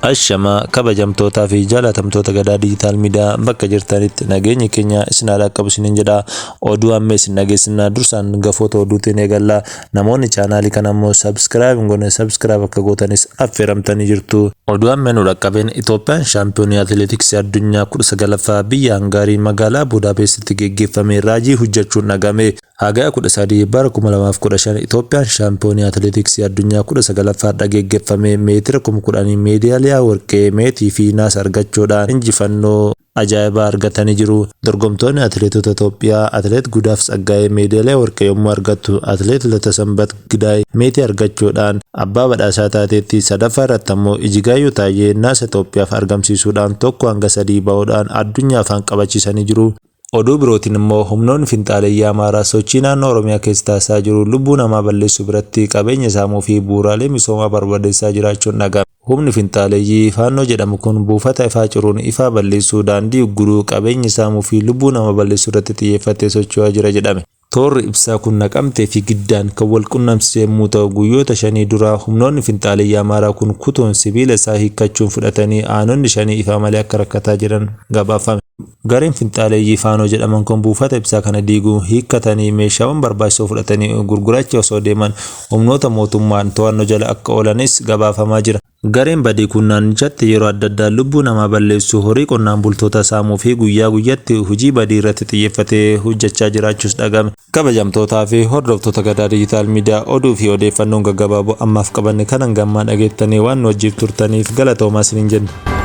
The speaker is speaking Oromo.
Ashamaa kabajamtootaa fi jaalatamtoota Gadaa Digital Media bakka jirtanitti nageenyi keenya isin haa dhaqqabu isiniin jedha. Oduu amma isin dhageessifna, dursaan gafoota oduutiin eegalla. Namoonni chaanaalii kana immoo subscribe hin goone subscribe akka gootanis affeeramtanii jirtu. Oduu amma nu dhaqqabeen Itoophiyaan shaampiyoonii atileetiksii addunyaa 19ffaa biyya Hangaarii magaalaa Buudaapeestitti geggeeffame raajii hojjechuun dhagame. Hagaya 13 bara 2015 Itoophiyaan shaampiyoonii atileetiksii addunyaa 19ffaadha geggeeffame meetira 10,000 meedaaliyaa warqee, meetii fi naasa argachuudhaan injifannoo ajaa'ibaa argatanii jiru. Dorgomtoonni atileetota Itoophiyaa Atileet Gudaaf Tsaggaayee meedaaliyaa warqee yommuu argattu, Atileet Latasanbat Gidaay meetii argachuudhaan abbaa badhaasaa taateetti. Sadaffaa irratti ammoo Ijigaayyoo Taayyee naasa Itoophiyaaf argamsiisuudhaan 1 hanga 3 bahuudhaan addunyaa afaan qabachiisanii jiru. Oduu birootiin immoo humnoonni finxaaleeyyii Amaaraa sochii naannoo Oromiyaa keessa taasisaa jiru lubbuu namaa balleessuu biratti qabeenya saamuu fi bu'uuraalee misoomaa barbadeessaa jiraachuun dhaga'ame. Humni finxaaleeyyii Faannoo jedhamu kun buufata ifaa ciruun ifaa balleessuu, daandii ugguruu, qabeenya saamuu fi lubbuu namaa balleessuu irratti xiyyeeffatee socho'aa jira jedhame. Toorri ibsaa kun Naqamtee fi Giddaan kan wal qunnamsiise yommuu ta'u, guyyoota shanii dura humnoonni finxaaleeyyii Amaaraa kun kutuun sibiila isaa hiikkachuun fudhatanii aanonni shanii ifaa malee akka rakkataa jiran gabaafame. Gareen finxaaleeyyii Faanoo jedhaman kun buufata ibsaa kana diiguun hiikkatanii meeshaawwan barbaachisoo fudhatanii gurgurachaa osoo deeman humnoota mootummaan to'annoo jala akka oolanis gabaafamaa jira. Gareen badii kun naannichatti yeroo adda addaa lubbuu namaa balleessuu, horii qonnaan bultoota saamuu fi guyyaa guyyatti hojii badii irratti xiyyeeffatee hojjechaa jiraachuus dhagame. Kabajamtootaa fi hordoftoota Gadaa Digital Media, oduu fi odeeffannoon gaggabaaboo ammaaf qabanne kanan gammaa dhageettanii waan nu wajjiif turtaniif galatoomaa isiniin jenna.